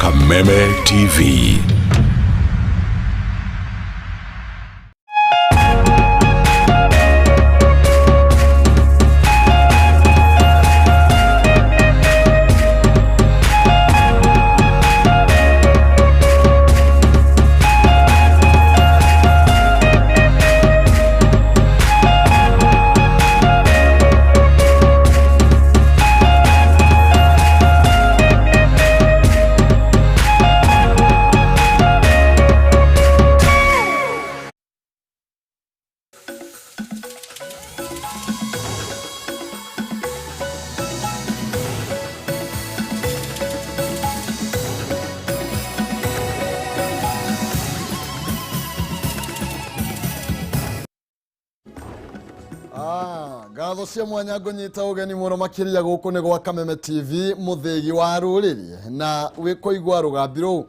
Kameme TV. Ngatho cia mwanya ngũnyita ũgeni mũno makĩria gũkũ nĩ gwa Kameme TV, mũthĩgi wa rũrĩrĩ, na wĩkũigua rũgambi rũu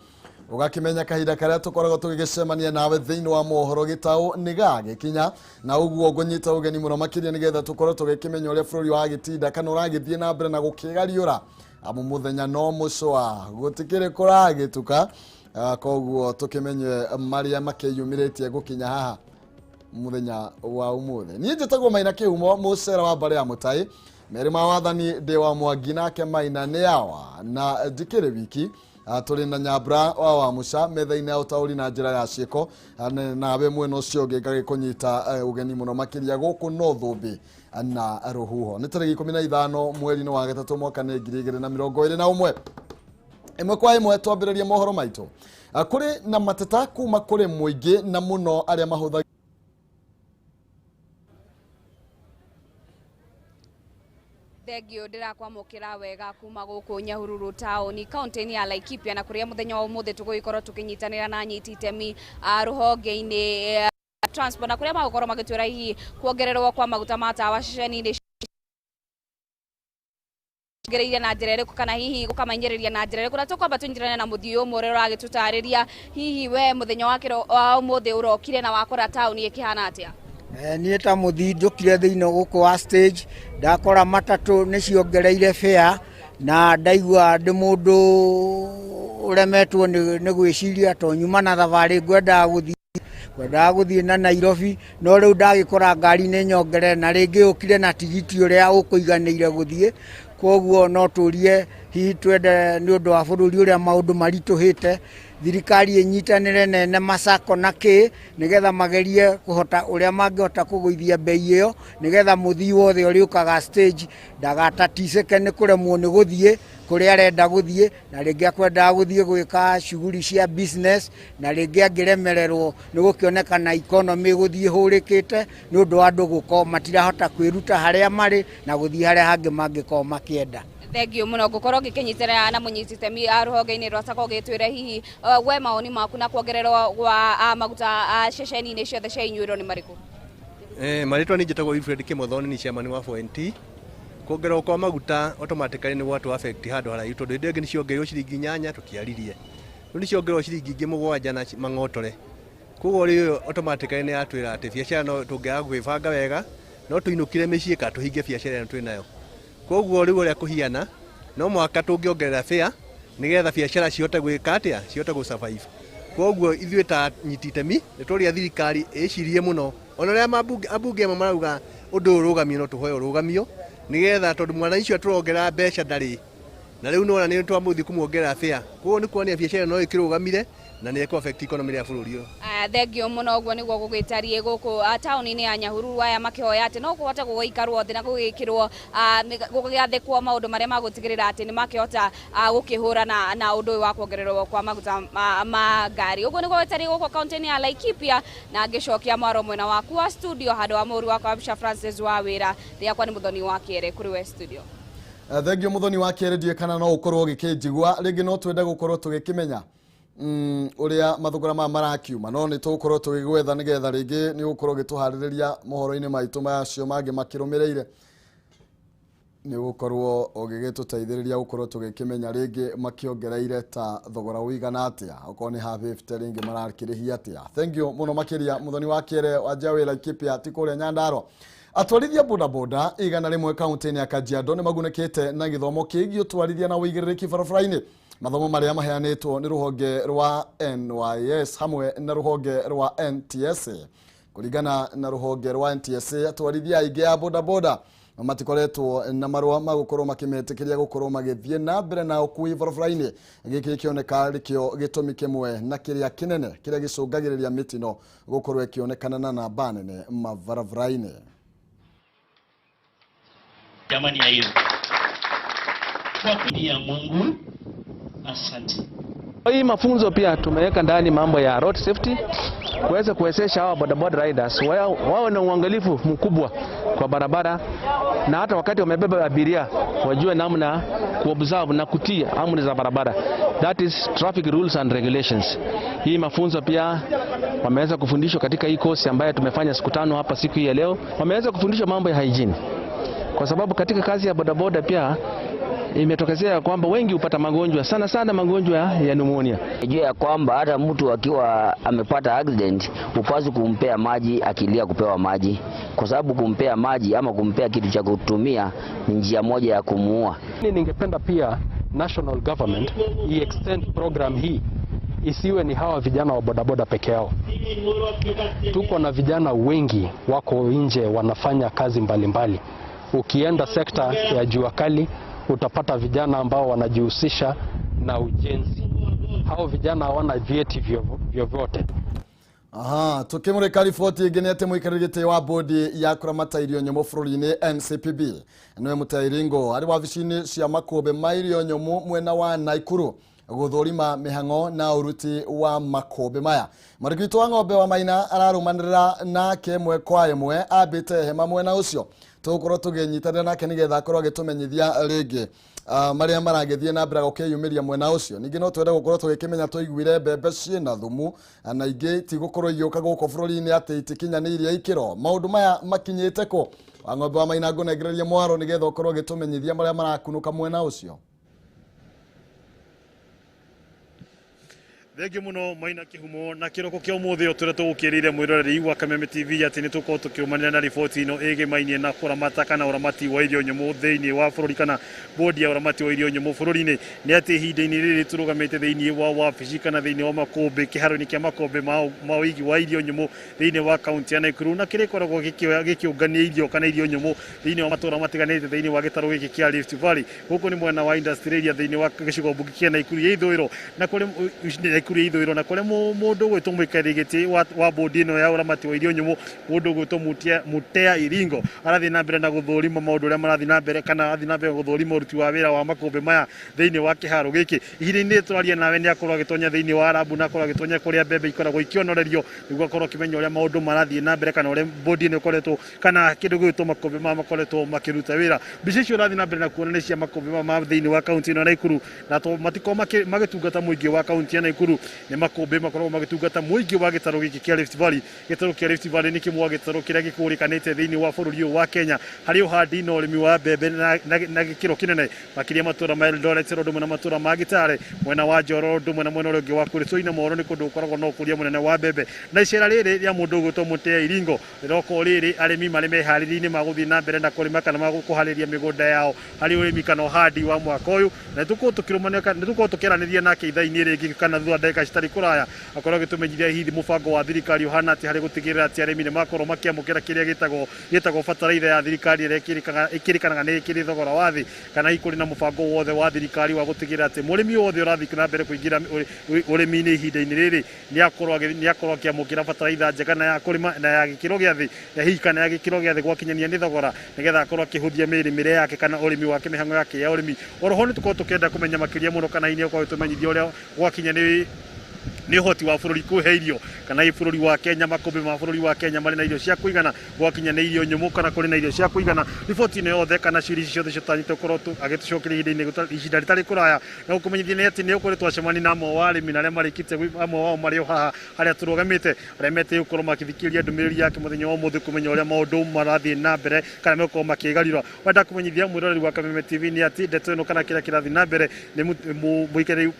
ũgakĩmenya kahinda karĩa tũkoragwo tũgĩgĩcemania nawe thĩinĩ wa mohoro gĩtaũ nĩ gagĩkinya. Na ũguo ngũnyita ũgeni mũno makĩria nĩgetha tũkorwo tũgĩkĩmenya ũrĩa bũrũri wagĩtinda kana ũragĩthiĩ na mbere na gũkĩgariũra, amu mũthenya no mũcwa gũtikĩrĩ kũragĩtuka. Koguo tũkĩmenye marĩa makĩyumĩrĩtie gũkinya haha muthenya wa umuthi. Niĩ njĩtagwo Maina Kĩhumo, mũcera wa mbarĩ ya Mũtai, merĩ ma wathani ndĩ wa Mwangi, nake Maina nĩ awa na ndikĩrĩ wiki. Tũrĩ na Nyambura wa Wamuca metha-inĩ ya ũtaũri na njĩra ya ciĩko, nawe mwena ũcio ũngĩ ngagĩkũnyita ũgeni mũno makĩria gũkũ no thũmbĩ na rũhuho. Nĩ tarĩki 15 mweri-inĩ wa gatatũ mwaka nĩ 2021. Ĩmwe kwa ĩmwe twambĩrĩrie mohoro maitũ. Kũrĩ na mateta kuma kũrĩ mũingĩ na mũno arĩa mahũthagĩra. Thengio, ndĩrakwamũkĩra wega kuma gũkũ Nyahururu taũni kaunti-inĩ ya Laikipia, na kũrĩa mũthenya wa ũmũthĩ tũgũgĩkorwo tũkĩnyitanĩra na anyiti itemi rũhonge-inĩ transport, na kũrĩa magũkorwo magĩtwĩra hihi kuongererwo kwa maguta ma tawa ceceni-inĩ ongereire na njĩra ĩrĩkũ, kana hihi gũkamainyĩrĩria na njĩra ĩrĩkũ. Na tũkwamba tũnyitanĩre na mũthii ũmwe ũrĩa ũragĩtũtarĩria hihi we mũthenya wa kĩro wa ũmũthĩ ũrokire na wakora taũni ĩkĩhana atĩa. Niĩ ta mũthii njũkire thĩinĩ gũkũ wa stage, ndakora matatũ nĩ ciongereire fare, na ndaigua ndĩ mũndũ ũremetwo nĩ gwĩciria to nyuma na thabarĩ ngwendaga gũthiĩ na Nairobi, no rĩu ndagĩkora ngari nĩ nyongerere na rĩngĩ ũkire na tigiti ũrĩa ũkũiganĩire gũthiĩ. Koguo no tũrie hihi twende nĩ ũndũ wa bũrũri ũrĩa maũndũ maritũhĩte, thirikari ĩnyitanĩre nene macako na kĩ nĩgetha magerie kũhota ũrĩa mangĩhota kũgũithia bei ĩyo, nĩgetha mũthii wothe ũrĩũkaga stage ndagataticĩke nĩ kũremwo nĩ gũthiĩ kũrĩa arenda gũthiĩ, na rĩngĩ akwendaga gũthiĩ gwĩka shughuli cia business, na rĩngĩ angĩremererwo nĩ gũkĩonekana economy gũthiĩ hũrĩkĩte nĩ ũndũ wa andũ gũkorwo matirahota kwĩruta harĩa marĩ na gũthiĩ harĩa hangĩ mangĩkorwo makĩenda. Thengio mũno, ngũkorwo ngĩkĩnyitĩrĩra na mũnyiti itemi rũhonge-inĩ rwa sacco ũgĩtwĩre hihi we mawoni maku na kuongererwo gwa maguta ceceni-inĩ ciothe cia inyuĩro nĩ marĩkũ? Marĩtwa nĩ njĩtagwo Wilfred Kĩmothoni, ni chairman wa 4NT. Kuongererwo kwa maguta automatically nĩ gwatũ affect handũ haraihu, tondũ hĩndĩ ĩngĩ nĩ ciongereirwo ciringi 8 tũtiaririe, rĩu nĩ ciongererwo ciringi ingĩ 7 na mang'otore. Koguo rĩu automatically nĩ yatwĩra atĩ biacara no tũngĩaga gwĩbanga wega no tũinũkire mĩciĩ kana tũhinge biacara ĩno twĩ nayo. Koguo rĩu ũrĩa kũhiana no mũhaka tũngĩongerera fare nĩgetha biacara cihote gwĩka atĩa, cihote gũ survive. Koguo ithuĩ ta nyiti itemi nĩ tũria thirikari ĩcirie mũno, ona ũrĩa ambunge amwe marauga ũndũ ũyũ ũrũgamio, no tũhoe ũrũgamio nĩgetha, tondũ mwana icio tũrongerera mbeca ndarĩ na rĩu nĩwona nĩ twamũthiĩ kũmuongerera fare. Koguo nĩ kuonania biacara no ĩkĩrũgamire na nĩ ĩkũ affect economy ya bũrũri ũyũ. Thengio mũno, ũguo nĩguo gũgĩtariĩ gũkũ taũni-inĩ ya Nyahururu, aya makĩhoya atĩ no kũhote gũgĩikarwo thĩ na gũgĩkĩrwo gũgĩathĩkwo maũndũ marĩa magũtigĩrĩra atĩ nĩ makĩhota gũkĩhũrana na ũndũ ũyũ wa kuongererwo kwa maguta ma ngari. Ũguo nĩguo gũtariĩ gũkũ kaunti-inĩ ya Laikipia, na ngĩcokia mwaro mwena waku wa studio handũ wa mũru wakwa Bisha Francis wa wĩra rĩakwa nĩ Mũthoni wa Kĩere, kũrĩ we studio. Thengio Mũthoni wa Kĩere, ndiũĩ kana no ũkorwo ũgĩkĩnjigua rĩngĩ, no twende gũkorwo tũgĩkĩmenya ũrĩa mathogora maya marakiuma, no nĩ tũgũkorwo tũgĩgwetha nĩgetha rĩngĩ nĩ ũgũkorwo ũgĩtũharĩrĩria mohoro-inĩ maitũ macio mangĩ makĩrũmĩrĩire, nĩ ũgũkorwo ũgĩgĩtũteithĩrĩria gũkorwo tũgĩkĩmenya rĩngĩ makĩongereire ta thogora ũigana atĩa, okorwo nĩ half 50 rĩngĩ marakĩrĩhia atĩa. Thank you mũno makĩria Mũthoni wa Kĩere wa Njawĩ Laikipia, ti kũrĩa Nyandarua. Atwarithia bodaboda 100 kaunti-inĩ ya Kajiado nĩ magunĩkĩte na gĩthomo kĩgiĩ ũtwarithia na ũigĩrĩrĩki barabara-inĩ. Mathomo marĩa maheanĩtwo nĩ rũhonge rwa NYS hamwe na rũhonge rwa NTSA. Kũringana na rũhonge rwa NTSA, atwarithia aingĩ a bodaboda matikoretwo na marũa ma gũkorwo makĩmetĩkĩria gũkorwo magĩthiĩ na mbere na ũkui barabara-inĩ. Gĩkĩ gĩkĩoneka rĩkĩo gĩtũmi kĩmwe na kĩrĩa kĩnene kĩrĩa gĩcũngagĩrĩria mĩtino gũkorwo ĩkĩonekana na namba nene mabarabara-inĩ. Jamani ya hiyo kwa ya Mungu, asante. Hii mafunzo pia tumeweka ndani mambo ya road safety kuweza kuwezesha hawa bodaboda riders wawe na uangalifu mkubwa kwa barabara, na hata wakati wamebeba abiria wajue namna kuobserve na kutii amri za barabara, that is traffic rules and regulations. Hii mafunzo pia wameweza kufundishwa katika hii course ambayo tumefanya siku 5 hapa siku hii ya leo. Wameweza kufundishwa mambo ya hygiene, kwa sababu katika kazi ya bodaboda pia imetokezea kwamba wengi hupata magonjwa, sana sana magonjwa ya pneumonia. Jua ya kwamba hata mtu akiwa amepata accident hupaswi kumpea maji akilia kupewa maji, kwa sababu kumpea maji ama kumpea kitu cha kutumia ni njia moja ya kumuua. Ningependa pia national government i-extend program hii, isiwe ni hawa vijana wa bodaboda peke yao. Tuko na vijana wengi wako nje wanafanya kazi mbalimbali. Ukienda sekta ya jua kali utapata vijana ambao wanajihusisha na ujenzi. Hao vijana hawana vyeti vyovyote. Aha, tukimurika riboti ĩngĩ nĩ atĩ mũikarĩri gĩtĩ wa bodi ya kũramata irio nyũmũ bũrũri-inĩ NCPB nĩwe Mutai Ringo arĩ wabici-inĩ cia makũmbĩ ma irio nyũmũ mwena wa Naikuru gũthũrima mĩhang'o na ũruti wa makũmbĩ maya. Mwandĩki witũ wa Ng'ombe wa Maina ararũmanĩrĩra nake ĩmwe kwa ĩmwe ambĩte hema mwena ũcio. Tũgũkorwo tũkĩnyitanĩra nake nĩgetha akorwo agĩtũmenyithia rĩngĩ marĩa maragĩthiĩ na mbere gũkĩyumĩria mwena ũcio. Ningĩ no twende gũkorwo tũgĩkĩmenya tũiguire mbembe ciĩna thumu na ingĩ tigũkorwo igĩũka gũkũ bũrũri-inĩ atĩ itikinyanĩirie ikĩro. Maũndũ maya makinyĩte kũ? Wang'ombe wa Maina ngũnengereria mwaro nĩgetha ũkorwo ũgĩtũmenyithia marĩa marakunũka mwena ũcio. Thengiũ mũno Maina Kĩhumo na kĩroko kĩa ũmũthĩ o tũrĩa tũgũkĩrĩire mwĩroreri wa Kameme TV atĩ nĩ tũkorwo tũkĩrũmanĩra na riboti ĩno ĩgĩmainie na kũramata kana ũramati wa irio nyũmũ thĩinĩ wa bũrũri kana bodi ya ũramati wa irio nyũmũ bũrũri-inĩ. Nĩ atĩ ihinda-inĩ rĩrĩ tũrũgamĩte thĩinĩ wa wabici kana thĩinĩ wa makũmbĩ kĩharo-inĩ kĩa makũmbĩ ma ũigi wa irio nyũmũ thĩinĩ wa kaunti ya Nakuru, na kĩrĩa gĩkoragwo gĩkĩũngania irio kana irio nyũmũ thĩinĩ wa matũũra matiganĩte thĩinĩ wa gĩtarũ gĩkĩ kĩa Rift Valley. Gũkũ nĩ mwena wa Industrial Area thĩinĩ wa gĩcigo mbunge kĩa Nakuru ya ithũĩro na kũrĩ Nakuru ya ithũĩro na kũrĩa mũndũ ũgwĩtwo mũikarĩri gĩtĩ wa bodi ĩno ya ũramati wa irio nyũmũ mũndũ ũgwĩtwo Mutea Iringo arathiĩ na mbere na gũthũrima maũndũ ũrĩa marathiĩ na mbere kana arathiĩ na mbere gũthũrima ũruti wa wĩra wa makũmbĩ maya thĩinĩ wa kĩharo gĩkĩ. Ihinda-inĩ tũraria nawe nĩ akorwo agĩtonya thĩinĩ wa rabu na akorwo agĩtonya kũrĩa mbembe ikoragwo ikĩonorerio nĩguo akorwo akĩmenya ũrĩa maũndũ marathiĩ na mbere kana ũrĩa bodi ĩno ĩkoretwo kana kĩndũ gĩgwĩtwo makũmbĩ maya makoretwo makĩruta wĩra. Mbica icio ũrathiĩ na mbere na kuona nĩ cia makũmbĩ maya ma thĩinĩ wa kaunti ĩno ya Nakuru, na to matikorwo magĩtungata mũingĩ wa kaunti ya Nakuru, nĩ makũmbĩ makoragwo magĩtungata mũingĩ wa gĩtarũ gĩkĩ kĩa Rift Valley. Gĩtarũ kĩa Rift Valley nĩ kĩmwe gĩtarũ kĩrĩa gĩkũrĩkanĩte thĩinĩ wa bũrũri ũyũ wa Kenya harĩ ũhandi na ũrĩmi wa mbembe na gĩkĩro kĩnene, makĩria matũũra ma Eldoret ũndũ ũmwe na matũũra ma Gitare mwena wa Njoro ũndũ ũmwe na mwena ũrĩa ũngĩ wa Kuresoi na Moro nĩ kũndũ gũkoragwo na ũkũria mũnene wa mbembe. Na icera rĩrĩ rĩa mũndũ ũgwĩtwo Mutea Iringo rĩroka rĩrĩ arĩmi marĩ meharĩria-inĩ ma gũthiĩ na mbere na kũrĩma kana ma kũharĩria mĩgũnda yao harĩ ũrĩmi kana ũhandi wa mwaka ũyũ, na nĩtũkorwo tũkĩrũmania nĩtũkorwo tũkĩaranĩria nake ithaa-inĩ rĩngĩ kana thutha ndagĩka citarĩ kũraya akorwo agĩtũmenyithia hihi mũbango wa thirikari ũhana atĩa harĩ gũtigĩrĩra atĩ arĩmi nĩmakorwo makĩamũkĩra kĩrĩa gĩtagwo bataraitha ya thirikari ĩrĩa ĩkĩrĩkanaga nĩ ĩkĩrĩ thogora wa thĩ, kana hihi kũrĩ na mũbango wothe wa thirikari wa gũtigĩrĩra atĩ mũrĩmi wothe ũrathiĩ na mbere kũingĩra ũrĩmi-inĩ ihinda-inĩ rĩrĩ nĩakorwo akĩamũkĩra bataraitha njega na ya kũrĩma na ya gĩkĩro gĩa thĩ na hihi kana ya gĩkĩro gĩa thĩ gwakinyania nĩ thogora nĩgetha akorwo akĩhũthia mĩrĩmĩre yake kana ũrĩmi wake mĩhang'o yake ya ũrĩmi. Oroho nĩtũkorwo tũkĩenda kũmenya makĩria mũno kana hihi nĩakorwo agĩtũmenyithia ũrĩa gwakinya nĩ ũhoti wa bũrũri kũhe irio kana hihi bũrũri wa Kenya makũmbĩ ma bũrũri wa Kenya marĩ na irio cia kũigana gwakinya nĩ irio nyũmũ kana kũrĩ na irio cia kũigana. Riboti ĩno yothe kana ciũria ici ciothe ciotanyĩte gũkorwo agĩtũcokeria ihinda rĩtarĩ kũraya na gũkũmenyithia nĩ atĩ nĩ ũkoretwo acemania na amwe wa arĩmi na arĩa marĩkĩtie amwe wao marĩ o haha harĩa tũrũgamĩte arĩa metĩire gũkorwo makĩthikĩrĩria ndũmĩrĩri yake mũthenya wa ũmũthĩ kũmenya ũrĩa maũndũ marathiĩ na mbere kana megũkorwo makĩgarũra. Wenda kũmenyithia mwĩroreri wa Kameme TV nĩ atĩ ndeto ĩno kana kĩrĩa kĩrathiĩ na mbere nĩ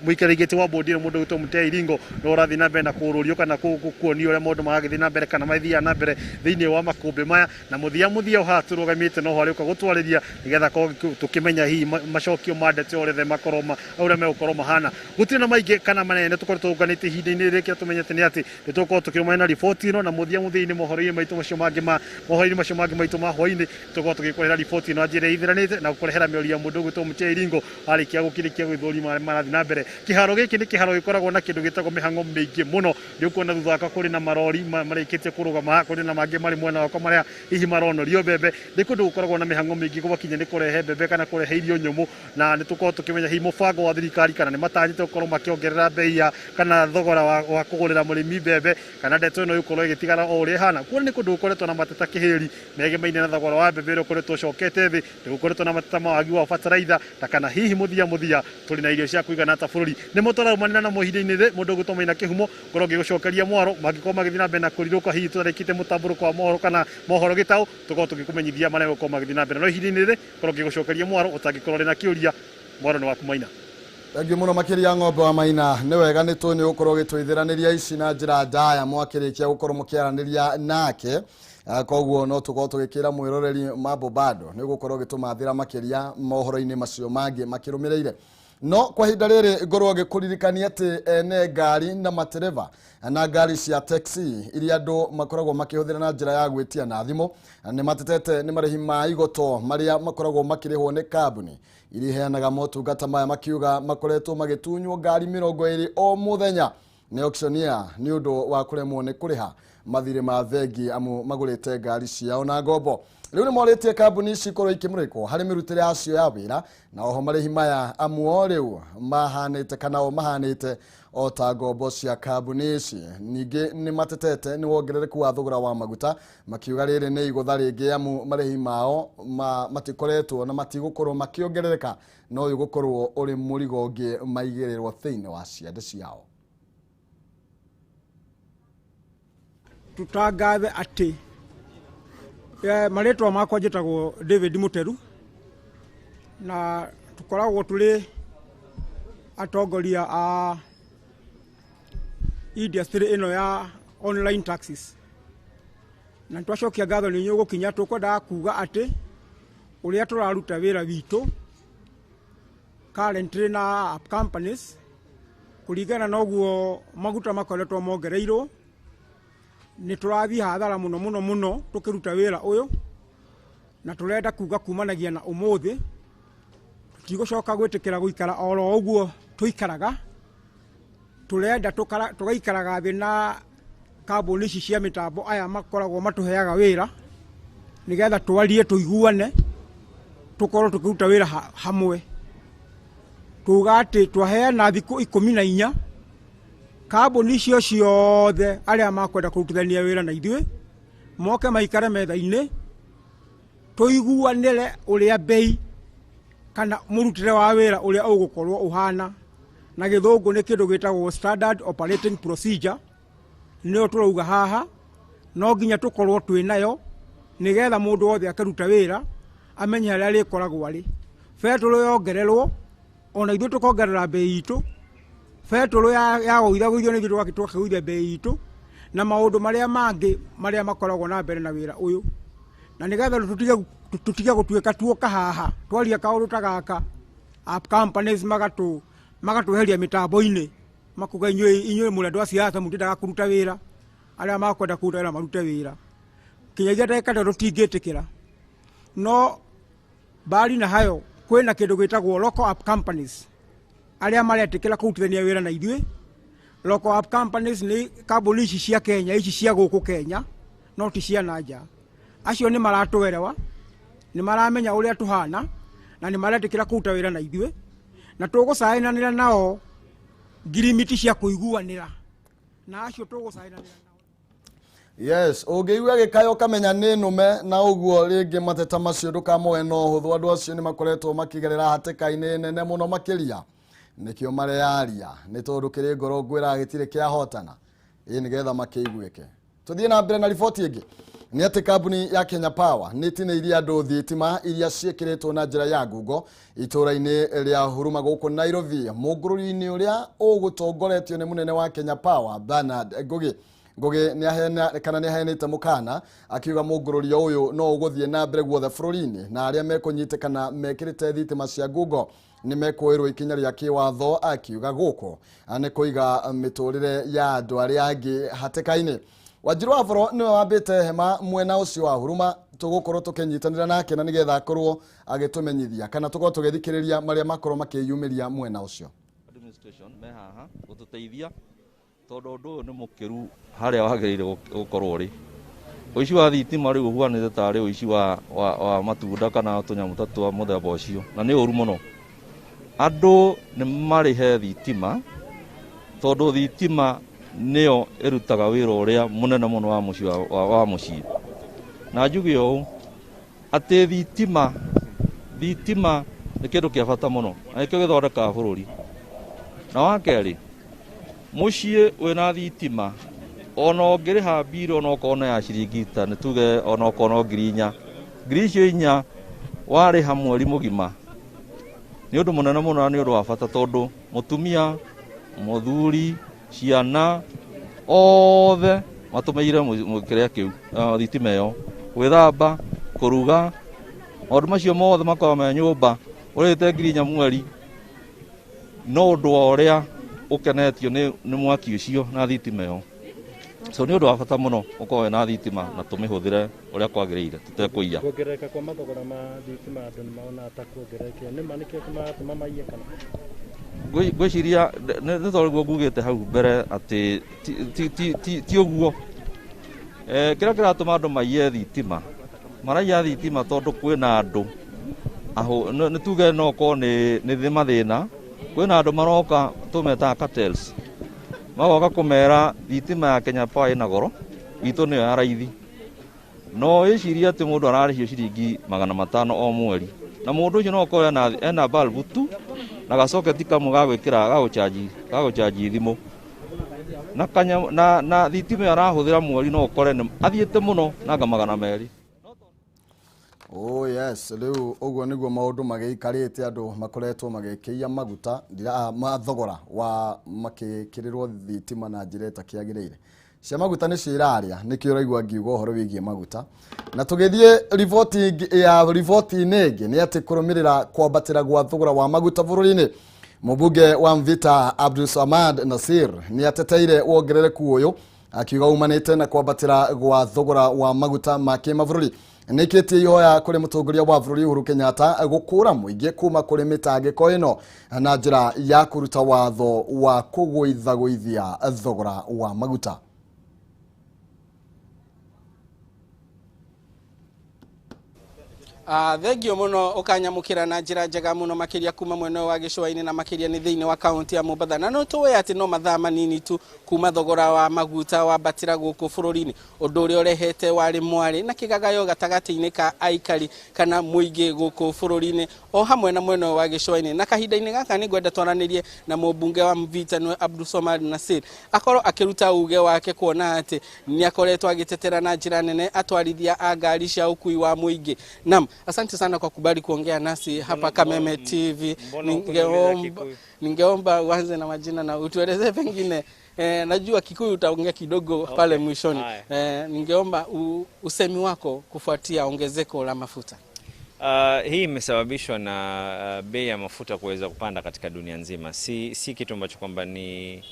mũikarĩri gĩtĩ wa bodi ĩno mũndũ ũgwĩtwo Mutea Iringo nĩ ũrathiĩ na mbere na kũũrũrio kana kuonio ũrĩa maũndũ maragĩthiĩ na mbere kana mathiaga na mbere thĩinĩ wa makũmbĩ maya na mũthia mũthia haha tũrũgamĩte no harĩ ũka gũtwarĩria nĩgetha korwo tũkĩmenya hihi macokio ma ndeto ũrĩa makorwo ũrĩa megũkorwo mahana. Gũtirĩ na maingĩ kana manene tũkoretwo tũnganĩte ihinda-inĩ rĩrĩ. Kĩrĩa tũmenyete nĩ atĩ nĩ tũgũkorwo tũkĩrũmania na riboti ĩno na mũthia mũthia-inĩ mohoro-inĩ maitũ macio mangĩ ma mohoro-inĩ macio mangĩ maitũ ma hwaĩ-inĩ tũgũkorwo tũgĩkũrehera riboti ĩno na njĩra ĩithĩranĩte na gũkũrehera mĩario ya mũndũ ũgwĩtwo Mũchei Ringo arĩkia gũkĩrĩkia gwĩthũrima marĩa marathiĩ na mbere. Kĩharo gĩkĩ nĩ kĩharo gĩkoragwo na kĩndũ gĩtagwo mĩhang'o mĩingĩ mũno. Nĩ ũkuona thutha wakwa kũrĩ na marori marĩkĩtie kũrũgama haha, kũrĩ na mangĩ marĩ mwena wakwa marĩa hihi maronorio mbembe. Nĩ kũndũ gũkoragwo na mĩhang'o mĩingĩ gwakinya nĩ kũrehe mbembe kana kũrehe irio nyũmũ, na nĩ tũkorwo tũkĩmenya hihi mũbango wa thirikari kana nĩ matanyĩte gũkorwo makĩongerera bei ya kana thogora wa kũgũrĩra mũrĩmi mbembe kana ndeto ĩno ĩgũkorwo ĩgĩtigara o ũrĩa ĩhana. Kuona nĩ kũndũ gũkoretwo na mateta kĩhĩri megemaine na thogora wa mbembe ũrĩa ũkoretwo ũcokete thĩ, nĩ gũkoretwo na mateta ma wagi wa bataraitha na kana hihi mũthia mũthia tũrĩ na irio cia kũigana ta bũrũri. Nĩ mũtũraumanĩra namo ihinda-inĩ rĩrĩ mũndũ ũgwĩtwo Maina Kĩhumo ngorwo ngĩgũcokeria mwaro mangĩkorwo magĩthiĩ na mbere na kũrirũka hihi tũtarĩkĩte mũtambũrũko wa mohoro kana mohoro gĩtaũ tũkorwo tũgĩkũmenyithia marĩa megũkorwo magĩthiĩ na mbere. No ihinda-inĩ rĩrĩ ngorwo ngĩgũcokeria mwaro ũtangĩkorwo ũrĩ na kĩũria, mwaro nĩ waku Maina. Thengiũ mũno makĩria ng'ombe wa Maina. Nĩ wega nĩ tũ nĩ gũkorwo ũgĩtũithĩranĩria ici na njĩra ndaya mwakĩrĩkia gũkorwo mũkĩaranĩria nake. Koguo no tũkorwo tũgĩkĩra mwĩroreri mambo bado nĩ gũkorwo ũgĩtũmathĩra makĩria mohoro-inĩ macio mangĩ makĩrũmĩrĩire. No kwa ihinda rĩrĩ ngorwo ngĩkũririkania atĩ ene ngari na matereba na ngari cia taxi iria andũ makoragwo makĩhũthĩra na njĩra ya gwĩtia na thimũ nĩ matetete nĩ marĩhi ma igoto marĩa makoragwo makĩrĩhwo nĩ kambuni iria iheanaga motungata maya, makiuga makoretwo magĩtunywo ngari 20 o mũthenya nĩ auctioneer nĩ ũndũ wa kũremwo nĩ kũrĩha mathirĩ ma bengi amu magũrĩte ngari ciao na ngombo. Rĩu nĩ morĩtie kambuni ici ikorwo ikĩmũrĩkwo harĩ mĩrutĩre yacio ya wĩra na oho marĩhi maya amu o rĩu mahanĩte kana o mahanĩte o ta ngombo cia kambuni ici. Ningĩ nĩ matetete nĩ wongerereku wa thogora wa maguta makiuga rĩrĩ nĩ igũtha rĩngĩ amu marĩhi mao matikoretwo na matigũkorwo makĩongerereka, no ũyũ gũkorwo ũrĩ mũrigo ũngĩ maigĩrĩrwo thĩinĩ wa ciande ciao. Tutangathe atĩ marĩtwa makwa njĩtagwo David Muteru na tũkoragwo tũrĩ atongoria a industry ĩno ya online taxis, na twacokia ngatho nĩ inyuĩ gũkinya. Tũkwendaga kuga atĩ ũrĩa tũraruta wĩra witũ currently na app companies kũringana na ũguo maguta makoretwo mongereirwo nĩ tũrathiĩ hathara mũno mũno mũno tũkĩruta wĩra ũyũ, na tũrenda kuga kumanagia na ũmũthĩ tũtigũcoka gwĩtĩkĩra gũikara oro ũguo tũikaraga. Tũrenda tũgaikaraga thĩ na kambuni ici cia mĩtambo aya makoragwo matũheaga wĩra nĩgetha twarie tũiguane tũkorwo tũkĩruta wĩra hamwe. Tuga atĩ twaheana thikũ 14 kambuni icio ciothe arĩa makwenda kũrutithania wĩra na ithuĩ moke maikare metha-inĩ tũiguanĩre ũrĩa bei kana mũrutĩre wa wĩra ũrĩa ũgũkorwo ũhana. Na gĩthũngũ nĩ kĩndũ gĩtagwo standard operating procedure, nĩyo tũrauga haha no nginya tũkorwo twĩ nayo nĩgetha mũndũ wothe akĩruta wĩra amenye harĩa arĩkoragwo arĩ. Betũrũ yongererwo ona ithuĩ tũkongerera bei itũ, betũrũ yagũithagũithio nĩ ithuĩ tũgakĩgũithia bei itũ na maũndũ marĩa mangĩ marĩa makoragwo na mbere na wĩra ũyũ, na nĩgetha tũtige gũtuĩka tuoka haha twaria kaũndũ ta gaka app companies magatweheria mĩtambo-inĩ makuga inyuĩ mũrĩ andũ a siasa mũtiendaga kũruta wĩra, arĩa makwenda kũruta wĩra marute wĩra. Kinyagia ndagĩka ĩno tũtingĩtĩkĩra. No mbali na hayo kwĩna kĩndũ gĩtagwo local app companies arĩa maretĩkĩra kũrutithania wĩra na ithuĩ. Local app companies nĩ kambuni ici cia Kenya, ici cia gũkũ Kenya, no ti cia na nja. Acio nĩ maratũerewa, nĩ maramenya ũrĩa tũhana na nĩ maretĩkĩra kũruta wĩra na ithuĩ, na tũgũcainanĩra nao ngirimiti cia kũiguanĩra na acio tũgũcainanĩra nao. Yes, ũngĩigua gĩkayo ũkamenya nĩ nũme na ũguo rĩngĩ mateta macio ndũkamoe no ũhũthũ. Andũ acio nĩ makoretwo makĩgerera hatĩka-inĩ nene mũno makĩria, nĩkĩo mareyaria nĩ tondũ kĩrĩ ngoro ngwĩraga gĩtirĩ kĩahotana, ĩ nĩgetha makĩiguĩke. Tũthiĩ na mbere na riboti ĩngĩ. Nĩ atĩ kambuni ya Kenya Power nĩ ĩtinĩirie andũ thitima iria ciĩkĩrĩtwo na njĩra ya ngungo itũũra-inĩ rĩa Huruma gũkũ Nairobi, mũngũrũri-inĩ ũrĩa ũgũtongoretio nĩ mũnene wa Kenya Power Bernard Ngugi. Ngugi kana nĩ aheanĩte mũkana akiuga mũngũrũrio ũyũ no ũgũthiĩ na mbere guothe bũrũri-inĩ, na arĩa mekũnyitĩkana mekĩrĩte thitima cia ngungo nĩ mekuoerwo ikinya rĩa kĩwatho, akiuga gũkũ nĩ kũiga mĩtũrĩre ya andũ arĩa angĩ hatĩka-inĩ. Wanjiru wa Boro nĩwe wambĩte hema mwena ũcio wa Huruma, tũgũkorwo tũkĩnyitanĩra nake na nĩgetha akorwo agĩtũmenyithia kana tũkorwo tũgĩthikĩrĩria marĩa makorwo makĩyumĩria mwena ũcio. Administration me haha gũtũteithia tondũ ũndũ ũyũ nĩ mũkĩru harĩa wagĩrĩire gũkorwo ũrĩ. Ũici wa thitima rĩu ũhuanĩte tarĩ ũici wa matunda kana tũnyamũ ta twa mũthemba ũcio, na nĩ ũru mũno. Andũ nĩ marĩhe thitima tondũ thitima nĩyo ĩrutaga wĩra ũrĩa mũnene mũno wa mũciĩ wa mũciĩ. Na njuge ũũ atĩ thitima nĩ kĩndũ kĩa bata mũno na nĩkĩo gĩthondekaga bũrũri. Na wa kerĩ, mũciĩ wĩna thitima ona ũngĩrĩha mbirũ ona okorwo nĩ ya ciringi ta nĩ tuge ona okorwo no 4,000, 4,000 warĩha mweri mũgima nĩ ũndũ mũnene mũno na nĩ ũndũ wa bata tondũ mũtumia, mũthuri, ciana othe matũmĩire kĩrĩa kĩu thitima ĩyo gwĩthamba, kũruga, maũndũ macio mothe makoragwo me nyũmba. Ũrĩhĩte 4,000 mweri no ũndũ wa ũrĩa ũkenetio nĩ mwaki ũcio na thitima ĩyo. So nĩ ũndũ wa bata mũno ũkorwo wĩna thitima na tũmĩhũthĩre ũrĩa kwagĩrĩire tũtekũiya. Kuongerereka kwa mathogora ma thitima andũ nĩ maona ta kuongererekire, nĩ ma nĩkĩo kĩratũma maiye kana? Ngwĩciria nĩ tondũ ngugĩte hau mbere atĩ ti ũguo. Kĩrĩa kĩratũma andũ maiye thitima, maraiya thitima tondũ kwĩna andũ nĩ tuge no okorwo nĩ mathĩna, kwĩna andũ maroka tũmetaga cartels, magoka kũmera thitima ya Kenya Power ĩna goro, itũ nĩyo ya raithi. No wĩcirie atĩ mũndũ ararĩhio ciringi 500 o mweri, na mũndũ ũcio no okorwo ena bulb tu na gacoketi kamwe ga gwĩkĩra ga gũchanji thimũ na thitima ĩyo arahũthĩra mweri no ũkore athiĩte mũno nanga 200. Oh yes, rĩu ũguo nĩguo maũndũ magĩikarĩte, andũ makoretwo magĩkĩia maguta mathogora wa makĩkĩrĩrwo thitima na njĩra ĩtakĩagĩrĩire. Cia maguta nĩcio iraria, nĩkĩo ũraigua ngiuga ũhoro wĩgiĩ maguta. Na tũgĩthiĩ riboti-inĩ ĩngĩ nĩ atĩ kũrũmĩrĩra kwambatĩra gwa thogora wa maguta bũrũri-inĩ, mũmbunge wa Mvita Abdul Samad Nasir nĩ ateteire wongerereku ũyũ akiuga umanĩte na kwambatĩra gwa thogora wa maguta ma kĩmabũrũri. Nĩkĩtie ihoya kũrĩ mũtongoria wa bũrũri Uhuru Kenyatta gũkũra mũingĩ kuma kũrĩ mĩtangĩko ĩno na njĩra ya kũruta watho wa kũgũithagũithia thogora wa maguta. Thengio muno ukanyamukira na njira njega muno makiria kuma mwena wa gĩcũa-inĩ na makiria nĩ thĩinĩ wa kaunti ya Mombatha. Na no tũĩ atĩ no mathaa manini tu kuma thogora wa maguta wambatĩra gũkũ bũrũri-inĩ, ũndũ ũrĩa ũrehete warĩ mwarĩ na kĩgagayo gatagatĩ-inĩ ka aikari kana mũingĩ gũkũ bũrũri-inĩ o hamwe na mwena wa gĩcũa-inĩ. Na kahinda-inĩ gaka nĩ ngwenda twaranĩrie na mũmbunge wa Mvita nĩwe Abdul Somad Nasir, akorwo akĩruta uge wake kuona atĩ nĩ akoretwo agĩtetera na njĩra nene atwarithia a ngari cia ũkui wa mũingĩ. Naam, asante sana kwa kubali kuongea nasi hapa Kameme TV. Ningeomba uanze na majina na utueleze pengine, najua Kikuyu utaongea kidogo pale mwishoni. Ningeomba usemi wako kufuatia ongezeko la mafuta. Hii imesababishwa na bei ya mafuta kuweza kupanda katika dunia nzima. Si kitu ambacho kwamba ni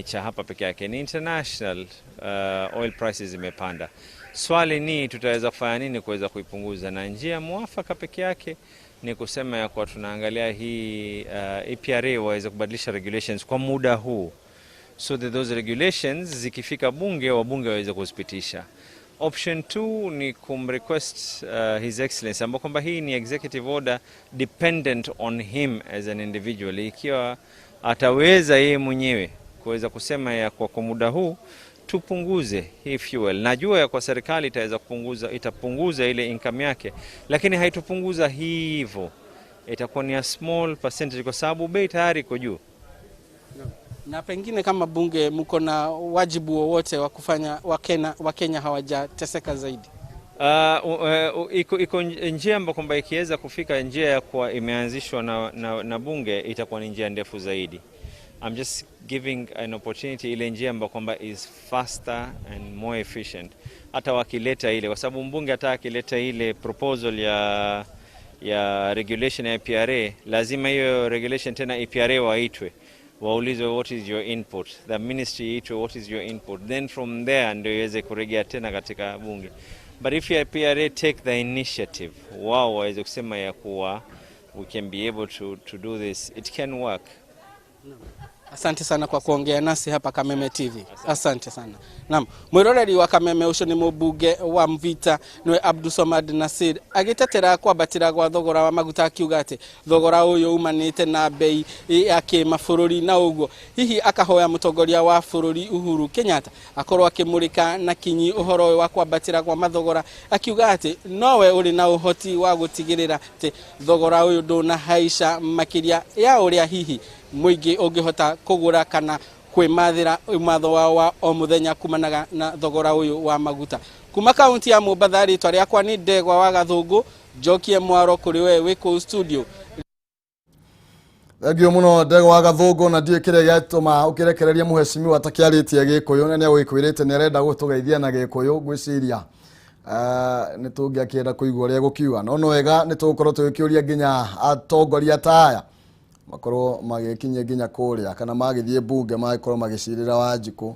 cha hapa peke yake, ni international oil prices zimepanda. Swali ni tutaweza kufanya nini kuweza kuipunguza, na njia mwafaka peke yake ni kusema ya kwa tunaangalia hii EPRA waweze kubadilisha regulations kwa muda huu, so that those regulations zikifika bunge, wabunge waweze kuzipitisha. Option 2 ni kumrequest His Excellency, ambapo kwamba hii ni executive order dependent on him as an individual. Ikiwa ataweza yeye mwenyewe kuweza kusema ya kwa muda huu tupunguze hii fuel. Najua ya kwa serikali itaweza kupunguza, itapunguza ile income yake, lakini haitupunguza hivyo, itakuwa ni a small percentage kwa sababu bei tayari iko juu. Na pengine kama bunge mko na wajibu wowote wa kufanya Wakenya hawajateseka zaidi? Iko njia ambayo kwamba ikiweza kufika njia ya kuwa imeanzishwa na bunge itakuwa ni njia ndefu zaidi. I'm just giving an opportunity ile njia ambayo kwamba is faster and more efficient. Hata wakileta ile, kwa sababu mbunge hata akileta ile proposal ya regulation ya EPRA, lazima hiyo regulation tena EPRA waitwe, waulizwe what is your input, the ministry iitwe what is your input, then from there ndio iweze kurejea tena katika bunge. But if EPRA take the initiative, wao waweze kusema ya kuwa we can be able to do this, it can work. Asante sana kwa kuongea nasi hapa Kameme TV. Asante sana. Naam, mwiroreri wa Kameme ucio ni mũmbunge wa Mvita niwe Abdulswamad Nassir agitetera kwambatĩra gwa thogora wa maguta akiuga atĩ thogora ũyũ umanĩte na bei ya kĩmabũrũri na ũguo hihi akahoya mũtongoria wa bũrũri Uhuru Kenyatta akorwo akĩmũrĩka na kinyi ũhoro ũyũ wa kwambatĩra gwa mathogora akiuga atĩ nowe ũrĩ na ũhoti wa gũtigĩrĩra atĩ thogora ũyũ ndũnahaica makĩria ya ũrĩa hihi mũingĩ ũngĩhota kũgũra kana kwĩmathĩra ũmatho wao wa o mũthenya kumanaga na thogora ũyũ wa maguta. Kuma kaunti ya Mombatha, rĩtwa rĩakwa nĩ Ndegwa wa Gathũngũ, njokie mwaro kũrĩ we wĩ kũu studio. Thengio muno Ndegwa wa Gathũngũ, na ndiũĩ kĩrĩa gĩatũma ũkĩrekereria mũhecimiwa atakĩarĩtie Gĩkũyũ, na nĩagũgĩkwĩrĩte nĩarenda gũtũgeithia na Gĩkũyũ. Ngwĩciria nĩ tũngĩakĩenda kũigua ũrĩa gũkiuga, no nĩ wega nĩ tũgũkorwo tũgĩkĩũria nginya atongoria ta aya makorwo magĩkinyia nginya kũrĩa kana magĩthiĩ mbunge magĩkorwo magĩcirĩra Wanjikũ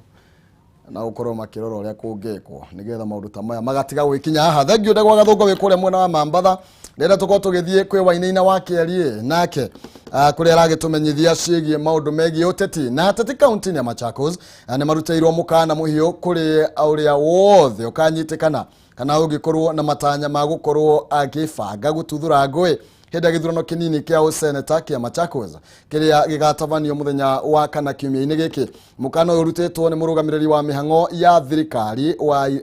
na gũkorwo makĩrora ũrĩa kũngĩkwo nĩgetha maũndũ ta maya magatiga gwĩkinya haha. Thengio Ndegwa Gathũngũ wĩ kũrĩa mwena wa Mambatha. Rĩrĩa tũkorwo tũgĩthiĩ kwĩ Wainaina wa Kĩariĩ nake kũrĩa aragĩtũmenyithia ciĩgiĩ maũndũ megiĩ ũteti. Na ateti kaunti-inĩ ya Machakos nĩ marutĩirwo mũkana mũhiũ kũrĩ ũrĩa wothe ũkanyitĩkana kana ũngĩkorwo na matanya ma gũkorwo agĩbanga gũtuthũra ngũĩ hĩndĩ ya gĩthurano kĩnini kĩa ũseneta kĩa Machakos kĩrĩa gĩgatabanio mũthenya wa kana kiumia-inĩ gĩkĩ. Mũkana ũyũ ũrutĩtwo nĩ mũrũgamĩrĩri wa mĩhang'o ya thirikari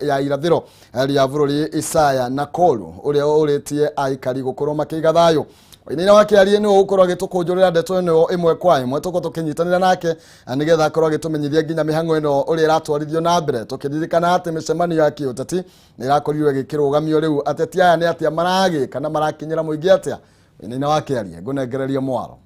ya irathĩro rĩa bũrũri Isaya Nakolu ũrĩa ũrĩtie aikari gũkorwo makĩiga thayũ. Wainaina wa Kĩariĩ nĩwe ũgũkorwo agĩtũkũnjũrĩra ndeto ĩno ĩmwe kwa ĩmwe, tũkorwo tũkĩnyitanĩra nake nĩgetha akorwo agĩtũmenyithia nginya mĩhang'o ĩno ũrĩa ĩratwarithio na mbere, tũkĩririkana atĩ mĩcemanio ya kĩũteti nĩ ĩrakorirwo ĩgĩkĩrũgamio. Rĩu ateti aya nĩ atĩa maragĩka na marakinyĩra mũingĩ atĩa? Wainaina wa Kĩariĩ, ngũnengereria mwaro.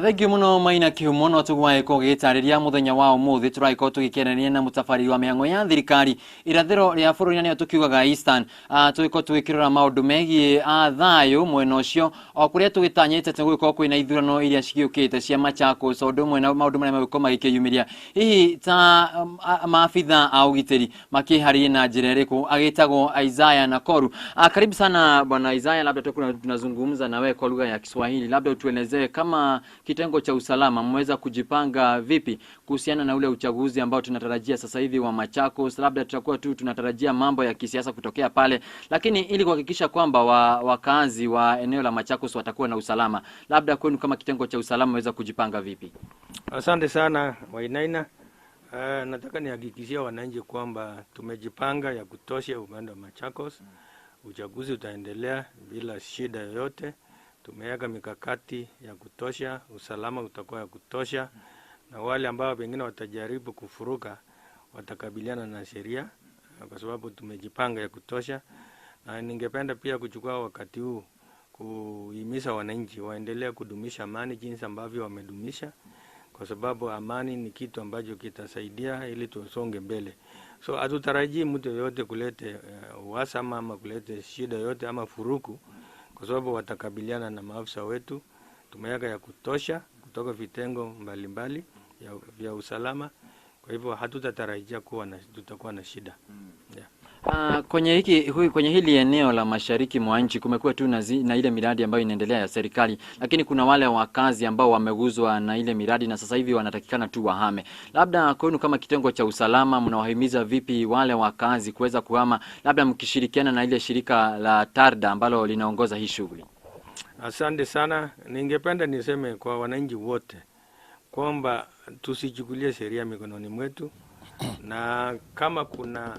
Thengio muno Maina Kĩhumo, no tũgwagĩkorwo gĩgĩtarĩria mũthenya wa ũmũthĩ tũragĩkorwo tũgĩkĩaranĩria na mũtabarĩri wa mĩhang'o ya thirikari irathĩro rĩa bũrũri na nĩyo tũkiugaga Eastern. Tũgĩkorwo tũgĩkĩrora maũndũ megiĩ thayũ mwena ũcio o kũrĩa tũgĩtanyĩte atĩ gũgĩkorwo kwĩna ithurano iria cigĩũkĩte cia Machakos, o ũndũ ũmwe na maũndũ marĩa magũkorwo magĩkĩyumĩria. Hihi ta maabitha a ũgitĩri makĩharĩrie na njĩra ĩrĩkũ? Agĩtagwo Isaiah Nakoru. Karibu sana bwana Isaiah, labda tunazungumza na wewe kwa lugha ya Kiswahili, labda utuelezee kama kitengo cha usalama mmeweza kujipanga vipi kuhusiana na ule uchaguzi ambao tunatarajia sasa hivi wa Machakos. Labda tutakuwa tu tunatarajia mambo ya kisiasa kutokea pale, lakini ili kuhakikisha kwamba wakazi wa eneo la Machakos watakuwa na usalama, labda kwenu kama kitengo cha usalama mmeweza kujipanga vipi? Asante sana Wainaina. Nataka nihakikishie wananchi kwamba tumejipanga ya kutosha upande wa Machakos. Uchaguzi utaendelea bila shida yoyote. Tumeweka mikakati ya kutosha, usalama utakuwa ya kutosha, na wale ambao pengine watajaribu kufuruka watakabiliana na sheria, kwa sababu tumejipanga ya kutosha. Na ningependa pia kuchukua wakati huu kuhimiza wananchi waendelee kudumisha amani jinsi ambavyo wamedumisha, kwa sababu amani ni kitu ambacho kitasaidia ili tusonge mbele. So hatutarajii mtu yoyote kulete uhasama ama kulete shida yoyote ama furuku, kwa sababu watakabiliana na maafisa wetu. Tumeweka ya kutosha kutoka vitengo mbalimbali vya usalama, kwa hivyo hatutatarajia kuwa na tutakuwa na shida. Yeah. Kwenye hili eneo la mashariki mwa nchi kumekuwa tu na ile miradi ambayo inaendelea ya serikali, lakini kuna wale wakazi ambao wameguzwa na ile miradi na sasa hivi wanatakikana tu wahame. Labda kwenu kama kitengo cha usalama mnawahimiza vipi wale wakazi kuweza kuhama, labda mkishirikiana na ile shirika la TARDA ambalo linaongoza hii shughuli? Asante sana. Ningependa niseme kwa wananchi wote kwamba tusichukulie sheria mikononi mwetu, na kama kuna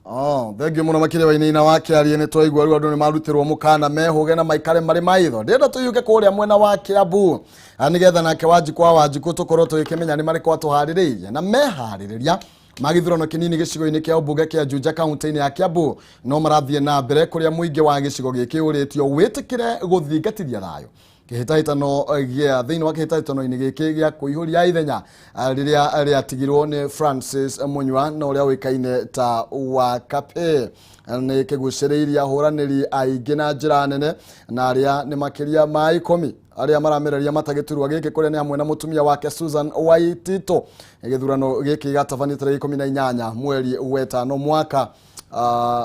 Oh, thengiå må no makä wainaina wa kä nä twaigua rä u andå nä marutä rwo må kana mehåge na maikare marä maitho ndärenda tå yå kå rä a mwena wa Kiambu nä getha nake Wanjikũ wa Wanjikũ tå korwo tå gä kä menya nä marä kå atå harä rä irie na meharä rä ria ma gĩthurano kĩnini gĩcigo-inĩ kĩa ũmbunge kĩa Juja kaunti-inĩ ya Kiambu no marathiĩ na mbere kũrĩa mũingĩ wa gĩcigo gĩkĩ ũrĩtio wĩtĩkĩre gũthingatithia thayũ kĩhĩtahĩtano gĩa thĩinĩ wa kĩhĩtahĩtano-inĩ gĩkĩ gĩa kũihũria ithenya rĩrĩa rĩatigirwo nĩ Francis Munyua na ũrĩa ũĩkaine ta Wakape nĩ kĩgucĩrĩirie ahũranĩri aingĩ na njĩra nene na arĩa nĩ makĩria ma 10 arĩa maramereria mata gĩturwa gĩkĩ kũrĩa nĩ hamwe na mũtumia wake Susan Waitito. Gĩthurano gĩkĩ gĩgatabanio tarĩki 18 mweri wetano mwaka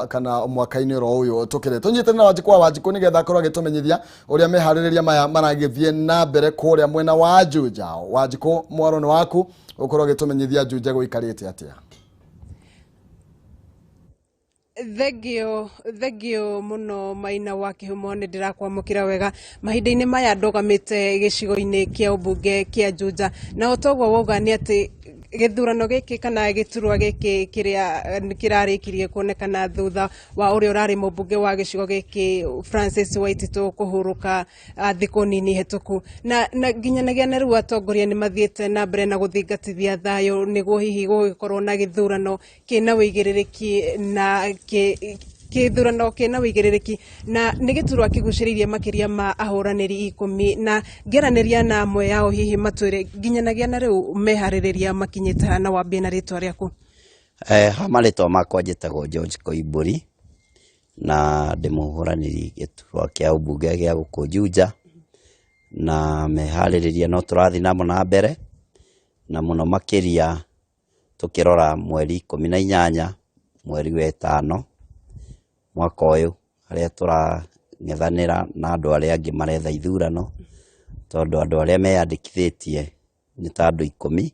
kana mwaka-inĩ oro ũyũ tũkĩrĩ tũnyitane na Wanjikũ wa Wanjikũ nĩgetha akorwo agĩtũmenyithia ũrĩa meharĩrĩria maya maragĩthiĩ na mbere kũrĩa mwena wa Juja. Wanjikũ, mwaro nĩ waku ũkorwo ũgĩtũmenyithia Juja gũikarĩte atĩa. Thengio muno Maina wa Kĩhumo, nĩ ndĩrakwamũkĩra wega mahinda-inĩ maya ndũgamĩte gĩcigo-inĩ kĩa ũmbunge kĩa Juja, na o toguo wauga nĩ atĩ gĩthurano gĩkĩ kana gĩturwa gĩkĩ kĩrĩa kĩrarĩkirie kuonekana thutha wa ũrĩa ũrarĩ mũmbunge wa gĩcigo gĩkĩ Francis Waititũ kũhurũka thikũ nini hetũku, na nginyanagia na rĩu atongoria nĩ mathiĩte na mbere na gũthingatithia thayũ nĩguo hihi gũgĩkorwo na gĩthurano kĩna wĩigĩrĩrĩki na gĩthurano kĩna wĩigĩrĩrĩki, na nĩ gĩturwa kĩgucĩrĩirie makĩria ma ahũranĩri 10 na ngĩaranĩria na amwe yao hihi matwĩre nginyanagia na rĩu meharĩrĩria makinyĩte ha, na wambie na rĩtwa rĩaku. Ha marĩtwa makwa njĩtagwo George Koimbũri na ndĩ mũhũranĩri gĩturwa kĩa ũmbunge gĩa gũkũ Juja, na meharĩrĩria no tũrathiĩ namo na mbere na mũno makĩria tũkĩrora mweri 18 mweri wa 5 mwaka ũyũ harĩa tũrang'ethanĩra na andũ arĩa angĩ maretha ithurano, tondũ andũ arĩa meyandĩkithĩtie nĩ ta andũ 10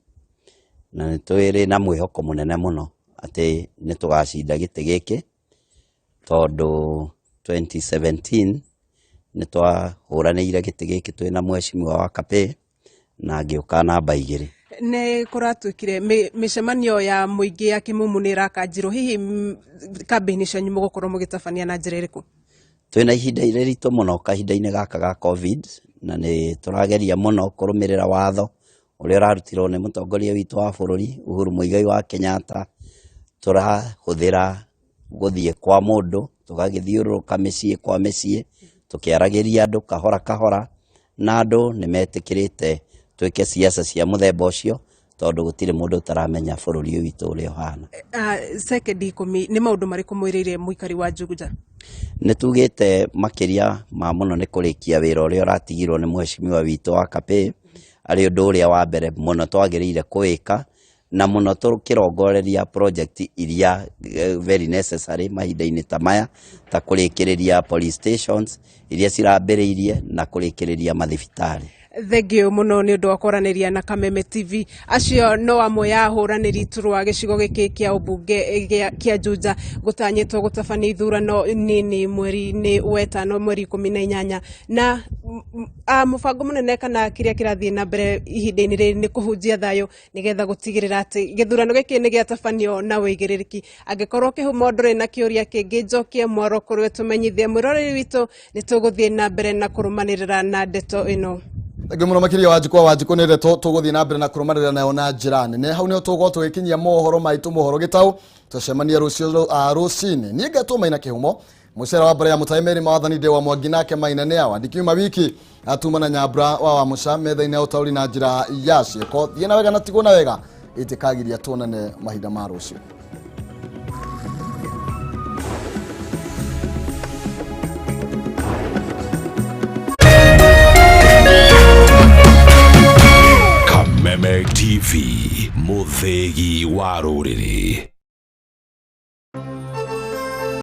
na nĩ twĩrĩ na mwĩhoko mũnene mũno atĩ nĩ tũgacinda gĩtĩ gĩkĩ, tondũ 2017 nĩ twahũranĩire gĩtĩ gĩkĩ twĩna mheshimiwa wa Kapĩ na ngĩũka namba 2. Nĩ kũratuĩkire mĩcemanio ya mũingĩ ya kĩmumu nĩ ĩrakanjirwo, hihi kambĩini cianyu mũgũkorwo mũgĩtabania na njĩra ĩrĩkũ? Twĩna ihinda iritũ mũno kahinda-inĩ gaka ga COVID, na nĩ tũrageria mũno kũrũmĩrĩra watho ũrĩa ũrarutirwo nĩ mũtongoria witũ wa bũrũri Uhuru Muigai wa Kenyatta. Tũrahũthĩra gũthiĩ kwa mũndũ, tũgagĩthiũrũrũka mĩciĩ kwa mĩciĩ tũkĩaragĩria andũ kahora kahora, na andũ nĩ metĩkĩrĩte twĩke siasa cia mũthemba ũcio, tondũ gũtirĩ mũndũ ũtaramenya bũrũri ũyũ witũ ũrĩa ũhana. Sekendi 10 nĩ maũndũ marĩkũ mwĩrĩire mũikari wa Juja? Nĩ tugĩte makĩria ma mũno nĩ kũrĩkia wĩra ũrĩa ũratigirwo nĩ mheshimiwa witũ wa Kapĩ, arĩ ũndũ ũrĩa wa mbere mũno twagĩrĩire kũwĩka, na mũno tũkĩrongoreria project iria very necessary mahinda-inĩ ta maya, ta kũrĩkĩrĩria police stations iria cirambĩrĩirie na kũrĩkĩrĩria mathibitarĩ. Thengio muno nĩ ũndũ wa kwaranĩria na Kameme TV. Acio no amwe ya ahũranĩri iturwa gĩcigo gĩkĩ kĩa ũmbunge kĩa Juja gũtanyĩtwo gũtabania ithurano nini mweri-inĩ wetano mweri 18, na mũbango mũnene kana kĩrĩa kĩrathiĩ na mbere ihinda-inĩ rĩrĩ nĩ kũhunjia thayũ nĩgetha gũtigĩrĩra atĩ gĩthurano gĩkĩ nĩ gĩatabanio na wĩigĩrĩrĩki. Angĩkorwo Kĩhumo ndũrĩ na kĩũria kĩngĩ, njokie mwaro kũrĩ tũmenyithie mwĩroreri witũ nĩ tũgũthiĩ na mbere na kũrũmanĩrĩra na ndeto ĩno. Thengio mũno makĩria Wanjikũ wa Wanjikũ nĩ ndeto tũgũthiĩ na mbere na kũrũmanĩrĩra nayo na njĩra nene. Hau nĩho tũgũkorwo tũgĩkinyia mohoro maitũ mohoro gĩtaũ, tũcemanie rũciũ rũcinĩ. Niĩ ngetwo Maina Kĩhumo, mũcera wa mbere ya mũtaĩ Mary Mawathani ndĩ wa Mwangi nake Maina nĩ awa ndikiuma wiki atuma na Nyambura wa Wamũca metha-inĩ ya ũtaũri na njĩra ya ciĩko. Thiĩ na wega na tigwo na wega, ĩtĩkagiria tuonane mahinda ma rũciũ. Kameme TV, mũthĩgi wa rũrĩrĩ.